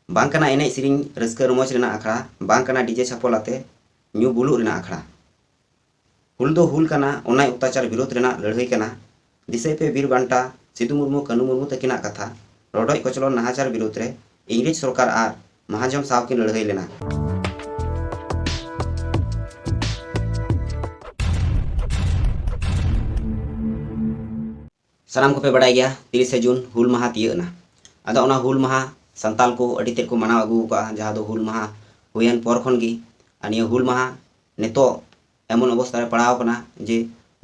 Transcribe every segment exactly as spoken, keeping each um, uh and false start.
ᱵᱟᱝ ᱠᱟᱱᱟ ᱮᱱᱮᱡ ᱥᱮᱨᱮᱧ ᱨᱟᱹᱥᱠᱟᱹ ᱨᱚᱢᱚᱡᱽ ᱨᱮᱱᱟᱜ ᱟᱠᱷᱲᱟ, ᱵᱟᱝ ᱠᱟᱱᱟ ᱰᱤᱡᱮ ᱪᱷᱟᱯᱚᱞ ᱟᱛᱮ ᱧᱩ ᱵᱩᱞᱩᱜ ᱨᱮᱱᱟᱜ ᱟᱠᱷᱲᱟ᱾ ᱦᱩᱞ ᱫᱚ ᱦᱩᱞ ᱠᱟᱱᱟ, ᱚᱱᱱᱟᱭ ᱚᱛᱛᱟᱪᱟᱨ ᱵᱤᱨᱳᱫᱷ ᱨᱮᱱᱟᱜ ᱞᱟᱹᱲᱦᱟᱹᱭ ᱠᱟᱱᱟ᱾ ᱫᱤᱥᱟᱹᱭ ᱯᱮ ᱵᱤᱨ ᱵᱟᱱᱴᱟ ᱥᱤᱫᱩ ᱢᱩᱨᱢᱩ, ᱠᱟᱹᱱᱩ ᱢᱩᱨᱢᱩ ᱛᱟᱹᱠᱤᱱᱟᱜ ᱠᱟᱛᱷᱟ, ᱨᱚᱰᱚᱡ ᱠᱚᱪᱞᱚᱱ ᱱᱟᱦᱟᱪᱟᱨ ᱵᱤᱨᱳᱫᱷ ᱨᱮ ᱤᱝᱨᱮᱡᱽ ᱥᱚᱨᱠᱟᱨ ᱟᱨ ᱢᱟᱦᱟᱡᱚᱱ ᱥᱟᱶ ᱠᱤᱱ ᱞᱟᱹᱲᱦᱟᱹᱭ ᱞᱮᱱᱟ᱾ ᱥᱟᱱᱟᱢ ᱠᱚᱯᱮ ᱵᱟᱰᱟᱭ ᱜᱮᱭᱟ, ᱛᱤᱨᱤᱥᱮ ᱡᱩᱱ ᱦᱩᱞ ᱢᱟᱦᱟ ᱛᱤᱭᱟᱹᱜ ᱮᱱᱟ᱾ ᱟᱫᱚ ᱚᱱᱟ ᱦᱩᱞ ᱢᱟᱦᱟ ᱥᱟᱱᱛᱟᱞ ᱠᱚ ᱟᱹᱰᱤ ᱛᱮᱫ ᱠᱚ ᱢᱟᱱᱟᱣ ᱟᱹᱜᱩ ᱟᱠᱟᱫᱼᱟ, ᱡᱟᱦᱟᱸ ᱫᱚ ᱦᱩᱞ ᱢᱟᱦᱟ ᱦᱩᱭᱮᱱ ᱯᱚᱨ ᱠᱷᱚᱱ ᱜᱮ᱾ ᱟᱨ ᱱᱤᱭᱟᱹ ᱦᱩᱞ ᱢᱟᱦᱟ ᱱᱤᱛᱚᱜ ᱮᱢᱚᱱ ᱚᱵᱚᱥᱛᱟ ᱨᱮ ᱯᱟᱲᱟᱣ ᱟᱠᱟᱱᱟ ᱡᱮ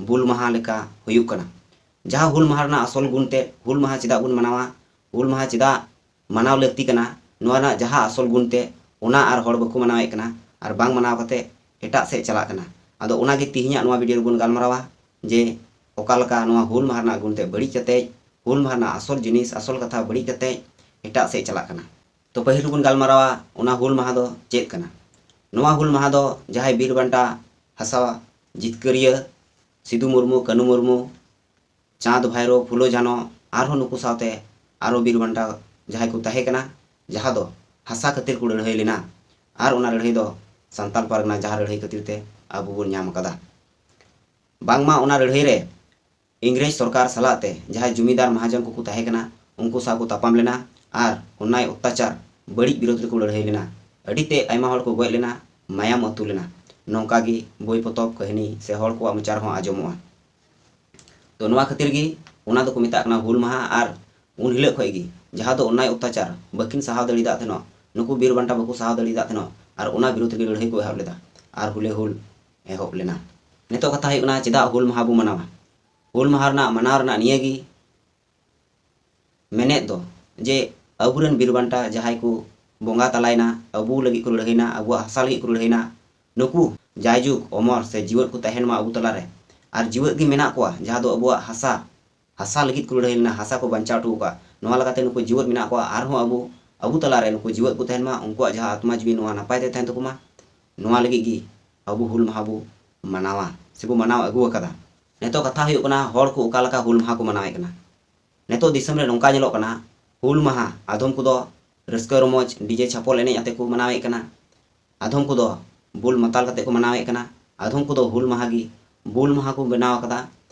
ᱵᱩᱞ ᱢᱟᱦᱟ ᱞᱮᱠᱟ ᱦᱩᱭᱩᱜ ᱠᱟᱱᱟ᱾ ᱡᱟᱦᱟᱸ ᱦᱩᱞ ᱢᱟᱦᱟ ᱨᱮᱱᱟᱜ ᱟᱥᱚᱞ ᱜᱩᱱ ᱛᱮ, ᱦᱩᱞ ᱢᱟᱦᱟ ᱪᱮᱫᱟᱜ ᱵᱚᱱ ᱢᱟᱱᱟᱣᱟ, ᱦᱩᱞ ᱢᱟᱦᱟ ᱪᱮᱫᱟᱜ ᱢᱟᱱᱟᱣ ᱞᱟᱹᱠᱛᱤ ᱠᱟᱱᱟ, ᱱᱚᱣᱟ ᱨᱮᱱᱟᱜ ᱡᱟᱦᱟᱸ ᱟᱥᱚᱞ ᱜᱩᱱ ᱛᱮ, ᱚᱱᱟ ᱟᱨ ᱦᱚᱲ ᱵᱟᱠᱚ ᱢᱟᱱᱟᱣᱮᱫ ᱠᱟᱱᱟ, ᱟᱨ ᱵᱟᱝ ᱢᱟᱱᱟᱣ ᱠᱟᱛᱮ ᱮᱴᱟᱜ ᱥᱮᱫ ᱪᱟᱞᱟᱜ ᱠᱟᱱᱟ᱾ ᱟᱫᱚ ᱚᱱᱟᱜᱮ ᱛᱤᱦᱤᱧᱟᱜ ᱱᱚᱣᱟ ᱵᱷᱤᱰᱤᱭᱳ ᱨᱮᱵᱚᱱ ᱜᱟᱞᱢᱟᱨᱟᱣᱟ ᱡᱮ ᱚᱠᱟ ᱞᱮᱠᱟ ᱱᱚᱣᱟ ᱦᱩᱞ ᱢᱟᱦᱟ ᱨᱮᱱᱟᱜ ᱜᱩᱱ ᱛᱮ ᱵᱟᱹᱲᱤᱡ ᱠᱟᱛᱮ, ᱦᱩᱞ ᱢᱟᱦᱟ ᱨᱮᱱᱟᱜ ᱟᱥᱚᱞ ᱡᱤᱱᱤᱥ, ᱟᱥᱚᱞ ᱠᱟᱛᱷᱟ ᱵᱟᱹᱲᱤᱡ ᱠᱟᱛᱮ ᱮᱴᱟᱜ ᱥᱮᱫ ᱪᱟᱞᱟᱜ ᱠᱟᱱᱟ᱾ ᱛᱚ ᱯᱟᱹᱦᱤᱞ ᱨᱮᱵᱚᱱ ᱜᱟᱞᱢᱟᱨᱟᱣᱟ ᱚᱱᱟ ᱦᱩᱞ ᱢᱟᱦᱟ ᱫᱚ ᱪᱮᱫ ᱠᱟᱱᱟ᱾ ᱱᱚᱣᱟ ᱦᱩᱞ ᱢᱟᱦᱟ ᱫᱚ ᱡᱟᱦᱟᱸᱭ ᱵᱤᱨ ᱵᱟᱱᱴᱟ ᱦᱟᱥᱟ ᱡᱤᱛᱠᱟᱹᱨᱤᱭᱟᱹ ᱥᱤᱫᱩ ᱢᱩᱨᱢᱩ, ᱠᱟᱹᱱᱩ ᱢᱩᱨᱢᱩ, ᱪᱟᱸᱫᱽ ᱵᱷᱟᱭᱨᱳ, ᱯᱷᱩᱞᱳ ᱡᱷᱟᱱᱚ, ᱟᱨᱦᱚᱸ ᱱᱩᱠᱩ ᱥᱟᱶᱛᱮ ᱟᱨᱚ ᱵᱤᱨ ᱵᱟᱱᱴᱟ ᱡᱟᱦᱟᱸᱭ ᱠᱚ ᱛᱟᱦᱮᱸ ᱠᱟᱱᱟ, ᱡᱟᱦᱟᱸ ᱫᱚ ᱦᱟᱥᱟ ᱠᱷᱟᱹᱛᱤᱨ ᱠᱚ ᱞᱟᱹᱲᱦᱟᱹᱭ ᱞᱮᱱᱟ᱾ ᱟᱨ ᱚᱱᱟ ᱞᱟᱹᱲᱦᱟᱹᱭ ᱫᱚ ᱥᱟᱱᱛᱟᱞ ᱯᱟᱨᱜᱟᱱᱟ ᱡᱟᱦᱟᱸ ᱞᱟᱹᱲᱦᱟᱹᱭ ᱠᱷᱟᱹᱛᱤᱨ ᱛᱮ ᱟᱵᱚ ᱵᱚᱱ ᱧᱟᱢ ᱟᱠᱟᱫᱟ᱾ ᱵᱟᱝᱢᱟ ᱚᱱᱟ ᱞᱟᱹᱲᱦᱟᱹᱭ ᱨᱮ ᱤᱝᱨᱮᱡᱽ ᱥᱚᱨᱠᱟᱨ ᱥᱟᱞᱟᱜ ᱛᱮ ᱡᱟᱦᱟᱸᱭ ᱡᱩᱢᱤᱫᱟᱨ ᱢᱟᱦᱟᱡᱚᱱ ᱠᱚᱠᱚ ᱛᱟᱦᱮᱸ ᱠᱟᱱᱟ, ᱩᱱᱠᱩ ᱥᱟᱶ ᱠᱚ ᱛᱟᱯᱟᱢ ᱞᱮᱱᱟ ᱟᱨ ᱚᱱᱱᱟᱭ ᱚᱛᱛᱟᱪᱟᱨ ᱵᱟᱹᱲᱤᱡ ᱵᱤᱨᱳᱫᱷ ᱨᱮᱠᱚ ᱞᱟᱹᱲᱦᱟᱹᱭ ᱞᱮᱱᱟ᱾ ᱟᱹᱰᱤ ᱛᱮ ᱟᱭᱢᱟ ᱦᱚᱲ ᱠᱚ ᱜᱚᱡ ᱞᱮᱱᱟ, ᱢᱟᱭᱟᱢ ᱟᱹᱛᱩ ᱞᱮᱱᱟ᱾ ᱱᱚᱝᱠᱟ ᱜᱮ ᱵᱳᱭ ᱯᱚᱛᱚᱵ ᱠᱟᱹᱦᱱᱤ ᱥᱮ ᱦᱚᱲ ᱠᱚᱣᱟᱜ ᱢᱚᱪᱟ ᱨᱮᱦᱚᱸ ᱟᱸᱡᱚᱢᱚᱜᱼᱟ᱾ ᱛᱚ ᱱᱚᱣᱟ ᱠᱷᱟᱹᱛᱤᱨ ᱜᱮ ᱚᱱᱟ ᱫᱚᱠᱚ ᱢᱮᱛᱟᱜ ᱠᱟᱱᱟ ᱦᱩᱞ ᱢᱟᱦᱟ᱾ ᱟᱨ ᱩᱱ ᱦᱤᱞᱳᱜ ᱠᱷᱚᱡ ᱜᱮ ᱡᱟᱦᱟᱸ ᱫᱚ ᱚᱱᱱᱟᱭ ᱚᱛᱛᱟᱪᱟᱨ ᱵᱟᱹᱠᱤᱱ ᱥᱟᱦᱟᱣ ᱫᱟᱲᱮᱭᱟᱫ ᱛᱟᱦᱮᱱᱚᱜ, ᱱᱩᱠᱩ ᱵᱤᱨ ᱵᱟᱱᱴᱟ ᱵᱟᱠᱚ ᱥᱟᱦᱟᱣ ᱫᱟᱲᱮᱭᱟᱫ ᱛᱟᱦᱮᱱᱚᱜ, ᱟᱨ ᱚᱱᱟ ᱵᱤᱨᱩᱫᱷ ᱨᱮᱜᱮ ᱞᱟᱹᱲᱦᱟᱹᱭ ᱠᱚ ᱮᱦᱚᱵ ᱞᱮᱫᱟ ᱟᱨ ᱦᱩᱞᱮ ᱦᱩᱞ ᱮᱦᱚᱵ ᱞᱮᱱᱟ᱾ ᱱᱤᱛᱚᱜ ᱠᱟᱛᱷᱟ ᱦᱩᱭᱩᱜ ᱠᱟᱱᱟ, ᱪᱮᱫᱟᱜ ᱦᱩᱞ ᱢᱟᱦᱟ ᱵᱚ ᱢᱟᱱᱟᱣᱟ? ᱦᱩᱞ ᱢᱟᱦᱟ ᱨᱮᱱᱟᱜ ᱢᱟᱱᱟᱣ ᱨᱮᱱᱟᱜ ᱱᱤᱭᱟᱹ ᱜᱮ ᱢᱮᱱᱮᱫ ᱫᱚ ᱡᱮ ᱟᱵᱚᱨᱮᱱ ᱵᱤᱨ ᱵᱟᱱᱴᱟ ᱡᱟᱦᱟᱸᱭ ᱠᱚ ᱵᱚᱸᱜᱟ ᱛᱟᱞᱟᱭᱮᱱᱟ, ᱟᱵᱚ ᱞᱟᱹᱜᱤᱫ ᱠᱚ ᱞᱟᱹᱲᱦᱟᱹᱭᱱᱟ, ᱟᱵᱚᱣᱟᱜ ᱦᱟᱥᱟ ᱞᱟᱹᱜᱤᱫ ᱠᱚ ᱞᱟᱹᱲᱦᱟᱹᱭᱱᱟ, ᱱᱩᱠᱩ ᱡᱟᱭᱡᱩᱜᱽ ᱚᱢᱚᱨ ᱥᱮ ᱡᱤᱣᱮᱫ ᱠᱚ ᱛᱟᱦᱮᱱ ᱢᱟ ᱟᱵᱚ ᱛᱟᱞᱟᱨᱮ᱾ ᱟᱨ ᱡᱤᱣᱮᱫ ᱜᱮ ᱢᱮᱱᱟᱜ ᱠᱚᱣᱟ, ᱡᱟᱦᱟᱸ ᱫᱚ ᱟᱵᱚᱣᱟᱜ ᱦᱟᱥᱟ, ᱦᱟᱥᱟ ᱞᱟᱹᱜᱤᱫ ᱠᱚ ᱞᱟᱹᱲᱦᱟᱹᱭ ᱞᱮᱱᱟ, ᱦᱟᱥᱟ ᱠᱚ ᱵᱟᱧᱪᱟᱣ ᱦᱚᱴᱚ ᱟᱠᱟᱫᱼᱟ᱾ ᱱᱚᱣᱟ ᱞᱮᱠᱟᱛᱮ ᱱᱩᱠᱩ ᱡᱤᱣᱮᱫ ᱢᱮᱱᱟᱜ ᱠᱚᱣᱟ, ᱟᱨᱦᱚᱸ ᱟᱵᱚ, ᱟᱵᱚ ᱛᱟᱞᱟᱨᱮ ᱱᱩᱠᱩ ᱡᱤᱣᱮᱫ ᱠᱚ ᱛᱟᱦᱮᱱ ᱢᱟ, ᱩᱱᱠᱩᱣᱟᱜ ᱡᱟᱦᱟᱸ ᱟᱛᱢᱟ ᱡᱤᱣᱤ ᱱᱚᱣᱟ ᱱᱟᱯᱟᱭ ᱛᱮ ᱛᱟᱦᱮᱱ ᱛᱟᱠᱚ ᱢᱟ, ᱱᱚᱣᱟ ᱞᱟᱹᱜᱤᱫ ᱜᱮ ᱟᱵᱚ ᱦᱩᱞ ᱢᱟᱦᱟ ᱵᱚ ᱢᱟᱱᱟᱣᱟ ᱥᱮᱵᱚ ᱢᱟᱱᱟᱣ ᱟᱹᱜᱩ ᱟᱠᱟᱫᱟ᱾ ᱱᱤᱛᱚᱜ ᱠᱟᱛᱷᱟ ᱦᱩᱭᱩᱜ ᱠᱟᱱᱟ, ᱦᱚᱲ ᱠᱚ ᱚᱠᱟ ᱞᱮᱠᱟ ᱦᱩᱞ ᱢᱟᱦᱟ ᱠᱚ ᱢᱟᱱᱟᱣᱮᱫ ᱠᱟᱱᱟ᱾ ᱱᱤᱛᱚᱜ ᱫᱤᱥᱚᱢ ᱨᱮ ᱱᱚᱝᱠᱟ ᱧᱮᱞᱚᱜ ᱠᱟᱱᱟ, ᱦᱩᱞ ᱢᱟᱦᱟ ᱟᱫᱚᱢ ᱠᱚᱫᱚ ᱨᱟᱹᱥᱠᱟᱹ ᱨᱚᱢᱚᱡᱽ ᱰᱤᱡᱮ ᱪᱷᱟᱯᱚᱞ ᱮᱱᱮᱡ ᱟᱛᱮ ᱠᱚ ᱢᱟᱱᱟᱣᱮᱫ ᱠᱟᱱᱟ, ᱟᱫᱷᱚᱢ ᱠᱚᱫᱚ ᱵᱩᱞ ᱢᱟᱛᱟᱞ ᱠᱟᱛᱮ ᱠᱚ ᱢᱟᱱᱟᱣᱮᱫ ᱠᱟᱱᱟ, ᱟᱫᱷᱚᱢ ᱠᱚᱫᱚ ᱦᱩᱞ ᱢᱟᱦᱟ ᱜᱮ ᱵᱩᱞ ᱢᱟᱦᱟ ᱠᱚ ᱵᱮᱱᱟᱣ ᱟᱠᱟᱫᱟ,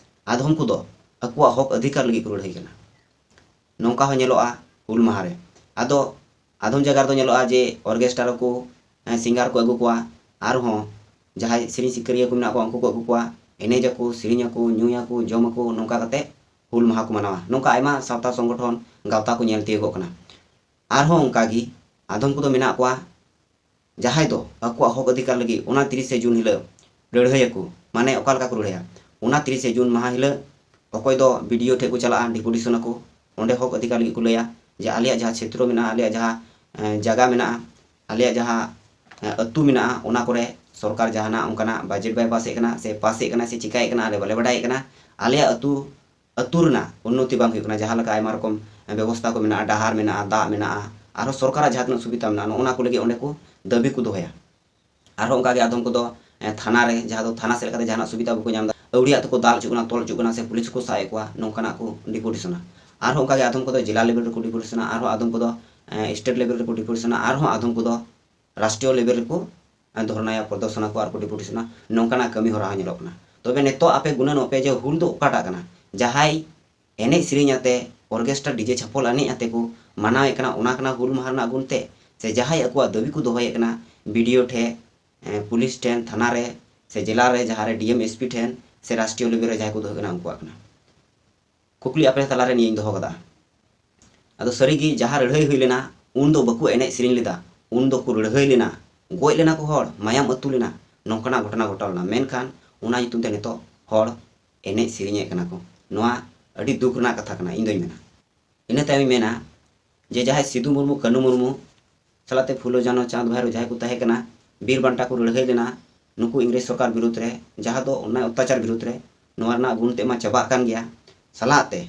ᱟᱫᱷᱚᱢ ᱠᱚᱫᱚ ᱟᱠᱚᱣᱟᱜ ᱦᱚᱠ ᱚᱫᱷᱤᱠᱟᱨ ᱞᱟᱹᱜᱤᱫ ᱠᱚ ᱞᱟᱹᱲᱦᱟᱹᱭ ᱠᱟᱱᱟ᱾ ᱱᱚᱝᱠᱟ ᱦᱚᱸ ᱧᱮᱞᱚᱜᱼᱟ ᱦᱩᱞ ᱢᱟᱦᱟ ᱨᱮ᱾ ᱟᱫᱚ ᱟᱫᱷᱚᱢ ᱡᱟᱭᱜᱟ ᱨᱮᱫᱚ ᱧᱮᱞᱚᱜᱼᱟ ᱡᱮ ᱚᱨᱜᱮᱥᱴᱟᱨ ᱠᱚ, ᱮᱸ, ᱥᱤᱝᱜᱟᱨ ᱠᱚ ᱟᱹᱜᱩ ᱠᱚᱣᱟ, ᱟᱨᱦᱚᱸ ᱡᱟᱦᱟᱸᱭ ᱥᱮᱨᱮᱧ ᱥᱤᱠᱟᱹᱨᱤᱭᱟᱹ ᱠᱚ ᱢᱮᱱᱟᱜ ᱠᱚᱣᱟ ᱩᱱᱠᱩ ᱠᱚ ᱟᱹᱜᱩ ᱠᱚᱣᱟ, ᱮᱱᱮᱡ ᱟᱠᱚ, ᱥᱮᱨᱮᱧ ᱟᱠᱚ, ᱧᱩᱭᱟᱠᱚ, ᱡᱚᱢ ᱟᱠᱚ, ᱱᱚᱝᱠᱟ ᱠᱟᱛᱮ ᱦᱩᱞ ᱢᱟᱦᱟ ᱠᱚ ᱢᱟᱱᱟᱣᱟ᱾ ᱱᱚᱝᱠᱟ ᱟᱭᱢᱟ ᱥᱟᱶᱛᱟ ᱥᱚᱝᱜᱚᱴᱷᱚᱱ ᱜᱟᱶᱛᱟ ᱠᱚ ᱧᱮᱞ ᱛᱤᱭᱳᱜᱚᱜ ᱠᱟᱱᱟ᱾ ᱟᱨᱦᱚᱸ ᱚᱱᱠᱟ ᱜᱮ ᱟᱫᱷᱚᱢ ᱠᱚᱫᱚ ᱢᱮᱱᱟᱜ ᱠᱚᱣᱟ ᱡᱟᱦᱟᱸᱭ ᱫᱚ ᱟᱠᱚᱣᱟᱜ ᱦᱚᱠ ᱚᱫᱷᱤᱠᱟᱨ ᱞᱟᱹᱜᱤᱫ ᱚᱱᱟ ᱛᱤᱨᱤᱥᱮ ᱡᱩᱱ ᱦᱤᱞᱳᱜ ᱞᱟᱹᱲᱦᱟᱹᱭ ᱟᱠᱚ᱾ ᱢᱟᱱᱮ ᱚᱠᱟ ᱞᱮᱠᱟ ᱠᱚ ᱞᱟᱹᱲᱦᱟᱹᱭᱟ? ᱚᱱᱟ ᱛᱤᱨᱤᱥᱮ ᱡᱩᱱ ᱢᱟᱦᱟ ᱦᱤᱞᱳᱜ ᱚᱠᱚᱭ ᱫᱚ ᱵᱤ ᱰᱤ ᱳ ᱴᱷᱮᱱ ᱠᱚ ᱪᱟᱞᱟᱜᱼᱟ, ᱰᱮᱯᱩᱴᱮᱥᱚᱱ ᱟᱠᱚ, ᱚᱸᱰᱮ ᱦᱚᱠ ᱚᱫᱷᱤᱠᱟᱨ ᱞᱟᱹᱜᱤᱫ ᱠᱚ ᱞᱟᱹᱭᱟ ᱡᱮ ᱟᱞᱮᱭᱟᱜ ᱡᱟᱦᱟᱸ ᱪᱷᱮᱛᱨᱚ ᱢᱮᱱᱟᱜᱼᱟ, ᱟᱞᱮᱭᱟᱜ ᱡᱟᱦᱟᱸ, ᱮᱸ, ᱡᱟᱭᱜᱟ ᱢᱮᱱᱟᱜᱼᱟ, ᱟᱞᱮᱭᱟᱜ ᱡᱟᱦᱟᱸ, ᱮᱸ, ᱟᱹᱛᱩ ᱢᱮᱱᱟᱜᱼᱟ, ᱚᱱᱟ ᱠᱚᱨᱮ ᱥᱚᱨᱠᱟᱨ ᱡᱟᱦᱟᱱᱟᱜ ᱚᱱᱠᱟᱱᱟᱜ ᱵᱟᱡᱮᱴ ᱵᱟᱭ ᱯᱟᱥᱮᱫ ᱠᱟᱱᱟ ᱥᱮ ᱯᱟᱥᱮᱫ ᱠᱟᱱᱟ ᱥᱮ ᱪᱤᱠᱟᱹᱭᱮᱫ ᱠᱟᱱᱟ, ᱟᱞᱮ ᱵᱟᱞᱮ ᱵᱟᱰᱟᱭᱮᱫ ᱠᱟᱱᱟ᱾ ᱟᱞᱮᱭᱟᱜ ᱟᱹᱛᱩ, ᱟᱹᱛᱩ ᱨᱮᱱᱟᱜ ᱩᱱᱱᱚᱛᱤ ᱵᱟᱝ ᱦᱩᱭᱩᱜ ᱠᱟᱱᱟ᱾ ᱡᱟᱦᱟᱸ ᱞᱮᱠᱟ ᱟᱭᱢᱟ ᱨᱚᱠᱚᱢ ᱵᱮᱵᱚᱥᱛᱷᱟ ᱠᱚ ᱢᱮᱱᱟᱜᱼᱟ, ᱰᱟᱦᱟᱨ ᱢᱮᱱᱟᱜᱼᱟ, ᱫᱟᱜ ᱢᱮᱱᱟᱜᱼᱟ, ᱟᱨᱦᱚᱸ ᱥᱚᱨᱠᱟᱨᱟᱜ ᱡᱟᱦᱟᱸ ᱛᱤᱱᱟᱹᱜ ᱥᱩᱵᱤᱫᱷᱟ ᱢᱮᱱᱟᱜᱼᱟ, ᱱᱚᱜᱼᱚ ᱱᱟ ᱠᱚ ᱞᱟᱹᱜᱤᱫ ᱚᱸᱰᱮ ᱠᱚ ᱫᱟᱹᱵᱤ ᱠᱚ ᱫᱚᱦᱚᱭᱟ᱾ ᱟᱨᱦᱚᱸ ᱚᱱᱠᱟᱜᱮ ᱟᱫᱷᱚᱢ ᱠᱚᱫᱚ, ᱮᱸ, ᱛᱷᱟᱱᱟ ᱨᱮ, ᱡᱟᱦᱟᱸ ᱫᱚ ᱛᱷᱟᱱᱟ ᱥᱮᱫ ᱞᱮᱠᱟᱛᱮ ᱡᱟᱦᱟᱱᱟᱜ ᱥᱩᱵᱤᱫᱷᱟ ᱵᱟᱠᱚ ᱧᱟᱢ ᱮᱫᱟ, ᱟᱹᱣᱲᱤᱭᱟᱜ ᱛᱮᱠᱚ ᱫᱟᱞ ᱦᱚᱪᱚᱜ ᱠᱟᱱᱟ, ᱛᱚᱞ ᱦᱚᱪᱚᱜ ᱠᱟᱱᱟ, ᱥᱮ ᱯᱩᱞᱤᱥ ᱠᱚ ᱥᱟᱵ ᱮᱫ ᱠᱚᱣᱟ, ᱱᱚᱝᱠᱟᱱᱟᱜ ᱠᱚ ᱰᱮᱯᱩᱴᱮᱥᱚᱱᱟ᱾ ᱟᱨᱦᱚᱸ ᱚᱱᱠᱟᱜᱮ ᱟᱫᱷᱚᱢ ᱠᱚᱫᱚ ᱡᱮᱞᱟ ᱞᱮᱵᱮᱞ ᱨᱮᱠᱚ ᱰᱮᱯᱩᱴᱮᱥᱚᱱᱟ, ᱟᱨᱦᱚᱸ ᱟᱫᱷᱚᱢ ᱠᱚᱫᱚ, ᱮᱸ, ᱥᱴᱮᱴ ᱞᱮᱵᱮᱞ ᱨᱮᱠᱚ ᱰᱮᱯᱩᱴᱮᱥᱚᱱᱟ, ᱟᱨᱦᱚᱸ ᱟᱫᱷᱚᱢ ᱠᱚᱫᱚ ᱨᱟᱥᱴᱨᱤᱭᱚ ᱞᱮᱵᱮᱞ ᱨᱮᱠᱚ, ᱮᱸ, ᱫᱷᱚᱨᱱᱟᱭᱟ, ᱯᱨᱚᱫᱚᱨᱥᱚᱱᱟ ᱠᱚ ᱟᱨ ᱠᱚ ᱰᱮᱯᱩᱴᱮᱥᱚᱱᱟ, ᱱᱚᱝᱠᱟᱱᱟᱜ ᱠᱟᱹᱢᱤ ᱦᱚᱨᱟ ᱦᱚᱸ ᱧᱮᱞᱚᱜ ᱠᱟᱱᱟ᱾ ᱛᱚᱵᱮ ᱱᱤᱛᱚᱜ ᱟᱯᱮ ᱜᱩᱱᱟᱹᱱᱚᱜ ᱯᱮ ᱡᱮ ᱦᱩᱞ ᱫᱚ ᱚᱠᱟᱴᱟᱜ ᱠᱟᱱᱟ? ᱡᱟᱦᱟᱸᱭ ᱮᱱᱮᱡ ᱥᱮᱨᱮᱧ ᱟᱛᱮ, ᱚᱨᱜᱮᱥᱴᱟᱨ, ᱰᱤᱡᱮ ᱪᱷᱟᱯᱚᱞ ᱮᱱᱮᱡ ᱟᱛᱮ ᱠᱚ ᱢᱟᱱᱟᱣᱮᱫ ᱠᱟᱱᱟ, ᱚᱱᱟ ᱠᱟᱱᱟ ᱦᱩᱞ ᱢᱟᱦᱟ ᱨᱮᱱᱟᱜ ᱜᱩᱱ ᱛᱮ? ᱥᱮ ᱡᱟᱦᱟᱸᱭ ᱟᱠᱚᱣᱟᱜ ᱫᱟᱹᱵᱤ ᱠᱚ ᱫᱚᱦᱚᱭᱮᱫ ᱠᱟᱱᱟ ᱵᱤ ᱰᱤ ᱳ ᱴᱷᱮᱱ, ᱮᱸ, ᱯᱩᱞᱤᱥ ᱴᱷᱮᱱ, ᱛᱷᱟᱱᱟ ᱨᱮ, ᱥᱮ ᱡᱮᱞᱟ ᱨᱮ ᱡᱟᱦᱟᱸ ᱨᱮ ᱰᱤ ᱮᱢ, ᱮᱥ ᱯᱤ ᱴᱷᱮᱱ, ᱥᱮ ᱨᱟᱥᱴᱨᱤᱭᱚ ᱞᱮᱵᱮᱞ ᱨᱮ ᱡᱟᱦᱟᱸᱭ ᱠᱚ ᱫᱚᱦᱚᱭᱮᱫ ᱠᱟᱱᱟ ᱩᱱᱠᱩᱣᱟᱜ ᱠᱟᱱᱟ? ᱠᱩᱠᱞᱤ ᱟᱯᱮ ᱛᱟᱞᱟᱨᱮ ᱱᱤᱭᱟᱹᱧ ᱫᱚᱦᱚ ᱠᱟᱫᱟ᱾ ᱟᱫᱚ ᱥᱟᱹᱨᱤᱜᱮ ᱡᱟᱦᱟᱸ ᱞᱟᱹᱲᱦᱟᱹᱭ ᱦᱩᱭ ᱞᱮᱱᱟ, ᱩᱱ ᱫᱚ ᱵᱟᱠᱚ ᱮᱱᱮᱡ ᱥᱮᱨᱮᱧ ᱞᱮᱫᱟ, ᱩᱱ ᱫᱚᱠᱚ ᱞᱟᱹᱲᱦᱟᱹᱭ ᱞᱮᱱᱟ, ᱜᱚᱡ ᱞᱮᱱᱟ ᱠᱚ ᱦᱚᱲ, ᱢᱟᱭᱟᱢ ᱟᱹᱛᱩ ᱞᱮᱱᱟ, ᱱᱚᱝᱠᱟᱱᱟᱜ ᱜᱷᱚᱴᱚᱱᱟ ᱜᱷᱚᱴᱟᱣ ᱞᱮᱱᱟ᱾ ᱢᱮᱱᱠᱷᱟᱱ ᱚᱱᱟ ᱧᱩᱛᱩᱢ ᱛᱮ ᱱᱤᱛᱚᱜ ᱦᱚᱲ ᱮᱱᱮᱡ ᱥᱮᱨᱮᱧᱮᱫ ᱠᱟᱱᱟ ᱠᱚ᱾ ᱱᱚᱣᱟ ᱟᱹᱰᱤ ᱫᱩᱠ ᱨᱮᱱᱟᱜ ᱠᱟᱛᱷᱟ ᱠᱟᱱᱟ, ᱤᱧ ᱫᱚᱧ ᱢᱮᱱᱟ᱾ ᱤᱱᱟᱹ ᱛᱟᱭᱚᱢᱤᱧ ᱢᱮᱱᱟ ᱡᱮ ᱡᱟᱦᱟᱸᱭ ᱥᱤᱫᱩ ᱢᱩᱨᱢᱩ, ᱠᱟᱹᱱᱩ ᱢᱩᱨᱢᱩ ᱥᱟᱞᱟᱜ ᱛᱮ ᱯᱷᱩᱞᱳ, ᱡᱷᱟᱱᱳ, ᱪᱟᱸᱫᱽ, ᱵᱷᱟᱭᱨᱳ ᱡᱟᱦᱟᱸᱭ ᱠᱚ ᱛᱟᱦᱮᱸ ᱠᱟᱱᱟ, ᱵᱤᱨ ᱵᱟᱱᱴᱟ ᱠᱚ ᱞᱟᱹᱲᱦᱟᱹᱭ ᱞᱮᱱᱟ ᱱᱩᱠᱩ ᱤᱝᱨᱮᱡᱽ ᱥᱚᱨᱠᱟᱨ ᱵᱤᱨᱩᱫᱽ ᱨᱮ, ᱡᱟᱦᱟᱸ ᱫᱚ ᱚᱱᱱᱟᱭ ᱚᱛᱛᱟᱪᱟᱨ ᱵᱤᱨᱩᱫᱽ ᱨᱮ᱾ ᱱᱚᱣᱟ ᱨᱮᱱᱟᱜ ᱜᱩᱱ ᱛᱮᱫ ᱢᱟ ᱪᱟᱵᱟᱜ ᱠᱟᱱ ᱜᱮᱭᱟ, ᱥᱟᱞᱟᱜ ᱛᱮ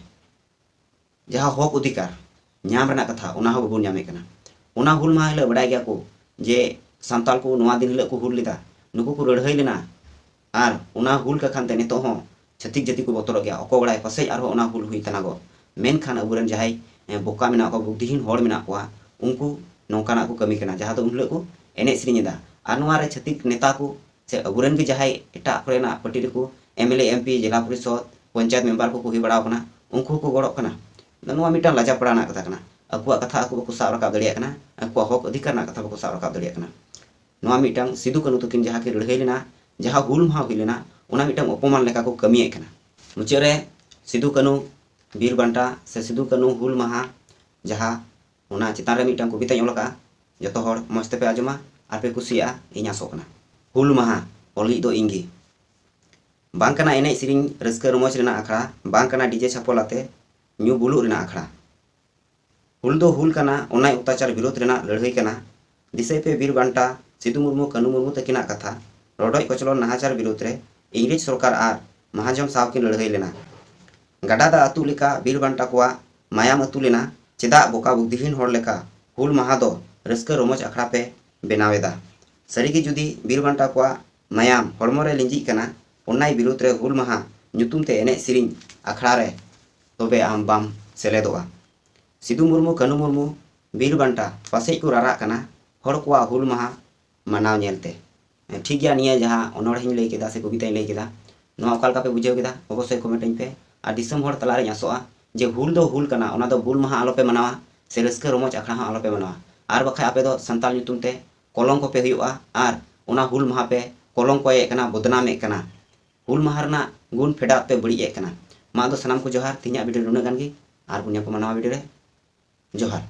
ᱡᱟᱦᱟᱸ ᱦᱚᱠ ᱚᱫᱷᱤᱠᱟᱨ ᱧᱟᱢ ᱨᱮᱱᱟᱜ ᱠᱟᱛᱷᱟ, ᱚᱱᱟ ᱦᱚᱸ ᱵᱟᱵᱚᱱ ᱧᱟᱢᱮᱫ ᱠᱟᱱᱟ᱾ ᱚᱱᱟ ᱦᱩᱞ ᱢᱟᱦᱟ ᱦᱤᱞᱳᱜ ᱵᱟᱰᱟᱭ ᱜᱮᱭᱟ ᱠᱚ ᱡᱮ ᱥᱟᱱᱛᱟᱲ ᱠᱚ ᱱᱚᱣᱟ ᱫᱤᱱ ᱦᱤᱞᱳᱜ ᱠᱚ ᱦᱩᱞ ᱞᱮᱫᱟ, ᱱᱩᱠᱩ ᱠᱚ ᱞᱟᱹᱲᱦᱟᱹᱭ ᱞᱮᱱᱟ, ᱟᱨ ᱚᱱᱟ ᱦᱩᱞ ᱠᱟᱠᱷᱟᱱ ᱛᱮ ᱱᱤᱛᱚᱜ ᱦᱚᱸ ᱪᱷᱟᱹᱛᱤᱠ ᱡᱟᱹᱛᱤ ᱠᱚ ᱵᱚᱛᱚᱨᱚᱜ ᱜᱮᱭᱟ, ᱚᱠᱚᱭ ᱵᱟᱲᱟᱭ ᱯᱟᱥᱮᱡ ᱟᱨᱦᱚᱸ ᱚᱱᱟ ᱦᱩᱞ ᱦᱩᱭ ᱛᱟᱱᱟᱜᱚᱜ᱾ ᱢᱮᱱᱠᱷᱟᱱ ᱟᱵᱚᱨᱮᱱ ᱡᱟᱦᱟᱸᱭ, ᱮᱸ, ᱵᱚᱠᱟ ᱢᱮᱱᱟᱜ ᱠᱚᱣᱟ, ᱵᱩᱫᱽᱫᱷᱤᱦᱤᱱ ᱦᱚᱲ ᱢᱮᱱᱟᱜ ᱠᱚᱣᱟ, ᱩᱱᱠᱩ ᱱᱚᱝᱠᱟᱱᱟᱜ ᱠᱚ ᱠᱟᱹᱢᱤ ᱠᱟᱱᱟ, ᱡᱟᱦᱟᱸ ᱫᱚ ᱩᱱ ᱦᱤᱞᱳᱜ ᱠᱚ ᱮᱱᱮᱡ ᱥᱮᱨᱮᱧ ᱮᱫᱟ᱾ ᱟᱨ ᱱᱚᱣᱟ ᱨᱮ ᱪᱷᱟᱹᱛᱤᱠ ᱱᱮᱛᱟ ᱠᱚ ᱥᱮ ᱟᱵᱚᱨᱮᱱ ᱜᱮ ᱡᱟᱦᱟᱸᱭ ᱮᱴᱟᱜ ᱠᱚᱨᱮᱱᱟᱜ ᱯᱟᱨᱴᱤ ᱨᱮᱠᱚ M L A, M P, ᱡᱮᱞᱟ ᱯᱚᱨᱤᱥᱚᱫᱽ, ᱯᱚᱧᱪᱟᱭᱮᱛ ᱢᱮᱢᱵᱟᱨ ᱠᱚᱠᱚ ᱦᱩᱭ ᱵᱟᱲᱟᱣ ᱠᱟᱱᱟ, ᱩᱱᱠᱩ ᱦᱚᱸᱠᱚ ᱜᱚᱲᱚᱜ ᱠᱟᱱᱟ᱾ ᱱᱚᱣᱟ ᱢᱤᱫᱴᱟᱝ ᱞᱟᱡᱟᱯᱟᱲᱟ ᱨᱮᱱᱟᱜ ᱠᱟᱛᱷᱟ ᱠᱟᱱᱟ᱾ ᱟᱠᱚᱣᱟᱜ ᱠᱟᱛᱷᱟ ᱟᱠᱚ ᱵᱟᱠᱚ ᱥᱟᱵ ᱨᱟᱠᱟᱵ ᱫᱟᱲᱮᱭᱟᱜ ᱠᱟᱱᱟ, ᱟᱠᱚᱣᱟᱜ ᱦᱚᱠ ᱚᱫᱷᱤᱠᱟᱨ ᱨᱮᱱᱟᱜ ᱠᱟᱛᱷᱟ ᱵᱟᱠᱚ ᱥᱟᱵ ᱨᱟᱠᱟᱵ ᱫᱟᱲᱮᱭᱟᱜ ᱠᱟᱱᱟ᱾ ᱱᱚᱣᱟ ᱢᱤᱫᱴᱟᱝ ᱥᱤᱫᱩ ᱠᱟᱹᱱᱦᱩ ᱛᱟᱹᱠᱤᱱ ᱡᱟᱦᱟᱸ ᱠᱤᱱ ᱞᱟᱹᱲᱦᱟᱹᱭ ᱞᱮᱱᱟ, ᱡᱟᱦᱟᱸ ᱦᱩᱞ ᱢᱟᱦᱟ ᱦᱩᱭ ᱞᱮᱱᱟ, ᱚᱱᱟ ᱢᱤᱫᱴᱟᱝ ᱚᱯᱚᱢᱟᱱ ᱞᱮᱠᱟ ᱠᱚ ᱠᱟᱹᱢᱤᱭᱮᱫ ᱠᱟᱱᱟ᱾ ᱢᱩᱪᱟᱹᱫ ᱨᱮ ᱥᱤᱫᱩ ᱠᱟᱹᱱᱦᱩ ᱵᱤᱨ ᱵᱟᱱᱴᱟ ᱥᱮ ᱥᱤᱫᱩ ᱠᱟᱹᱱᱦᱩ ᱦᱩᱞ ᱢᱟᱦᱟ, ᱡᱟᱦᱟᱸ ᱚᱱᱟ ᱪᱮᱛᱟᱱ ᱨᱮ ᱢᱤᱫᱴᱟᱝ ᱠᱚᱵᱤᱛᱟᱧ ᱚᱞ ᱟᱠᱟᱫᱼᱟ, ᱡᱚᱛᱚ ᱦᱚᱲ ᱢᱚᱡᱽ ᱛᱮᱯᱮ ᱟᱸᱡᱚᱢᱟ ᱟᱨ ᱯᱮ ᱠᱩᱥᱤᱭᱟᱜᱼᱟ, ᱤᱧ ᱟᱥᱚᱜ ᱠᱟᱱᱟ᱾ ᱦᱩᱞ ᱢᱟᱦᱟ ᱚᱞᱤᱡ ᱫᱚ ᱤᱧ ᱜᱮ᱾ ᱵᱟᱝ ᱠᱟᱱᱟ ᱮᱱᱮᱡ ᱥᱮᱨᱮᱧ ᱨᱟᱹᱥᱠᱟᱹ ᱨᱚᱢᱚᱡᱽ ᱨᱮᱱᱟᱜ ᱟᱠᱷᱲᱟ, ᱵᱟᱝ ᱠᱟᱱᱟ ᱰᱤᱡᱮ ᱪᱷᱟᱯᱚᱞ ᱟᱛᱮ ᱧᱩ ᱵᱩᱞᱩᱜ ᱨᱮᱱᱟᱜ ᱟᱠᱷᱲᱟ᱾ ᱦᱩᱞ ᱫᱚ ᱦᱩᱞ ᱠᱟᱱᱟ, ᱚᱱᱱᱟᱭ ᱚᱛᱛᱟᱪᱟᱨ ᱵᱤᱨᱳᱫᱷ ᱨᱮᱱᱟᱜ ᱞᱟᱹᱲᱦᱟᱹᱭ ᱠᱟᱱᱟ᱾ ᱫᱤᱥᱟᱹᱭ ᱯᱮ ᱵᱤᱨ ᱵᱟᱱᱴᱟ ᱥᱤᱫᱩ ᱢᱩᱨᱢᱩ, ᱠᱟᱹᱱᱩ ᱢᱩᱨᱢᱩ ᱛᱟᱹᱠᱤᱱᱟᱜ ᱠᱟᱛᱷᱟ, ᱨᱚᱰᱚᱡ ᱠᱚᱪᱞᱚᱱ ᱱᱟᱦᱟᱪᱟᱨ ᱵᱤᱨᱳᱫᱷ ᱨᱮ ᱤᱝᱨᱮᱡᱽ ᱥᱚᱨᱠᱟᱨ ᱟᱨ ᱢᱟᱦᱟᱡᱚᱱ ᱥᱟᱶ ᱠᱤᱱ ᱞᱟᱹᱲᱦᱟᱹᱭ ᱞᱮᱱᱟ᱾ ᱜᱟᱰᱟ ᱫᱟᱜ ᱟᱹᱛᱩ ᱞᱮᱠᱟ ᱵᱤᱨ ᱵᱟᱱᱴᱟ ᱠᱚᱣᱟᱜ ᱢᱟᱭᱟᱢ ᱟᱹᱛᱩ ᱞᱮᱱᱟ᱾ ᱪᱮᱫᱟᱜ ᱵᱚᱠᱟ ᱵᱩᱫᱽᱫᱷᱤᱦᱤᱱ ᱦᱚᱲ ᱞᱮᱠᱟ ᱦᱩᱞ ᱢᱟᱦᱟ ᱫᱚ ᱨᱟᱹᱥᱠᱟᱹ ᱨᱚᱢᱚᱡᱽ ᱟᱠᱷᱲᱟ ᱯᱮ ᱵᱮᱱᱟᱣ ᱮᱫᱟ? ᱥᱟᱹᱨᱤᱜᱮ ᱡᱩᱫᱤ ᱵᱤᱨ ᱵᱟᱱᱴᱟ ᱠᱚᱣᱟᱜ ᱢᱟᱭᱟᱢ ᱦᱚᱲᱢᱚ ᱨᱮ ᱞᱤᱸᱡᱤᱜ ᱠᱟᱱᱟ, ᱚᱱᱱᱟᱭ ᱵᱤᱨᱩᱫᱽ ᱨᱮ ᱦᱩᱞ ᱢᱟᱦᱟ ᱧᱩᱛᱩᱢ ᱛᱮ ᱮᱱᱮᱡ ᱥᱮᱨᱮᱧ ᱟᱠᱷᱲᱟ ᱨᱮ ᱛᱚᱵᱮ ᱟᱢ ᱵᱟᱢ ᱥᱮᱞᱮᱫᱚᱜᱼᱟ᱾ ᱥᱤᱫᱩ ᱢᱩᱨᱢᱩ, ᱠᱟᱹᱱᱩ ᱢᱩᱨᱢᱩ, ᱵᱤᱨ ᱵᱟᱱᱴᱟ ᱯᱟᱥᱮᱡ ᱠᱚ ᱨᱟᱨᱟᱜ ᱠᱟᱱᱟ ᱦᱚᱲ ᱠᱚᱣᱟᱜ ᱦᱩᱞ ᱢᱟᱦᱟ ᱢᱟᱱᱟᱣ ᱧᱮᱞᱛᱮ᱾ ᱴᱷᱤᱠ ᱜᱮᱭᱟ, ᱱᱤᱭᱟᱹ ᱡᱟᱦᱟᱸ ᱚᱱᱚᱬᱦᱮᱧ ᱞᱟᱹᱭ ᱠᱮᱫᱟ ᱥᱮ ᱠᱚᱵᱤᱛᱟᱧ ᱞᱟᱹᱭ ᱠᱮᱫᱟ, ᱱᱚᱣᱟ ᱚᱠᱟ ᱞᱮᱠᱟ ᱯᱮ ᱵᱩᱡᱷᱟᱹᱣ ᱠᱮᱫᱟ? ᱚᱵᱚᱥᱥᱳᱭ ᱠᱚᱢᱮᱱᱴ ᱟᱹᱧ ᱯᱮ᱾ ᱟᱨ ᱫᱤᱥᱚᱢ ᱦᱚᱲ ᱛᱟᱞᱟᱨᱮᱧ ᱟᱥᱚᱜᱼᱟ ᱡᱮ ᱦᱩᱞ ᱫᱚ ᱦᱩᱞ ᱠᱟᱱᱟ, ᱚᱱᱟ ᱫᱚ ᱵᱩᱞ ᱢᱟᱦᱟ ᱟᱞᱚᱯᱮ ᱢᱟᱱᱟᱣᱟ ᱥᱮ ᱨᱟᱹᱥᱠᱟᱹ ᱨᱚᱢᱚᱡᱽ ᱟᱠᱷᱲᱟ ᱦᱚᱸ ᱟᱞᱚᱯᱮ ᱢᱟᱱᱟᱣᱟ᱾ ᱟᱨ ᱵᱟᱠᱷᱟᱡ ᱟᱯᱮ ᱫᱚ ᱥᱟᱱᱛᱟᱲ ᱧᱩᱛᱩᱢ ᱛᱮ ᱠᱚᱞᱚᱝᱠᱚ ᱯᱮ ᱦᱩᱭᱩᱜᱼᱟ ᱟᱨ ᱚᱱᱟ ᱦᱩᱞ ᱢᱟᱦᱟ ᱯᱮ ᱠᱚᱞᱚᱝᱠᱚᱭᱮᱫ ᱠᱟᱱᱟ, ᱵᱚᱫᱱᱟᱢᱮᱫ ᱠᱟᱱᱟ᱾ ᱦᱩᱞ ᱢᱟᱦᱟ ᱨᱮᱱᱟᱜ ᱜᱩᱱ ᱯᱷᱮᱰᱟᱛ ᱯᱮ ᱵᱟᱹᱲᱤᱡ ᱮᱫ ᱠᱟᱱᱟ᱾ ᱢᱟ ᱟᱫᱚ ᱥᱟᱱᱟᱢ ᱠᱚ ᱡᱚᱦᱟᱨ, ᱛᱮᱦᱮᱧᱟᱜ ᱵᱷᱤᱰᱤᱭᱳ ᱱᱩᱱᱟᱹᱜ ᱜᱟᱱ ᱜᱮ, ᱟᱨ ᱵᱚᱱ ᱧᱟᱯᱟᱢᱟ ᱱᱟᱣᱟ ᱵᱷᱤᱰᱤᱭᱳ ᱨᱮ᱾ ᱡᱚᱦᱟᱨ᱾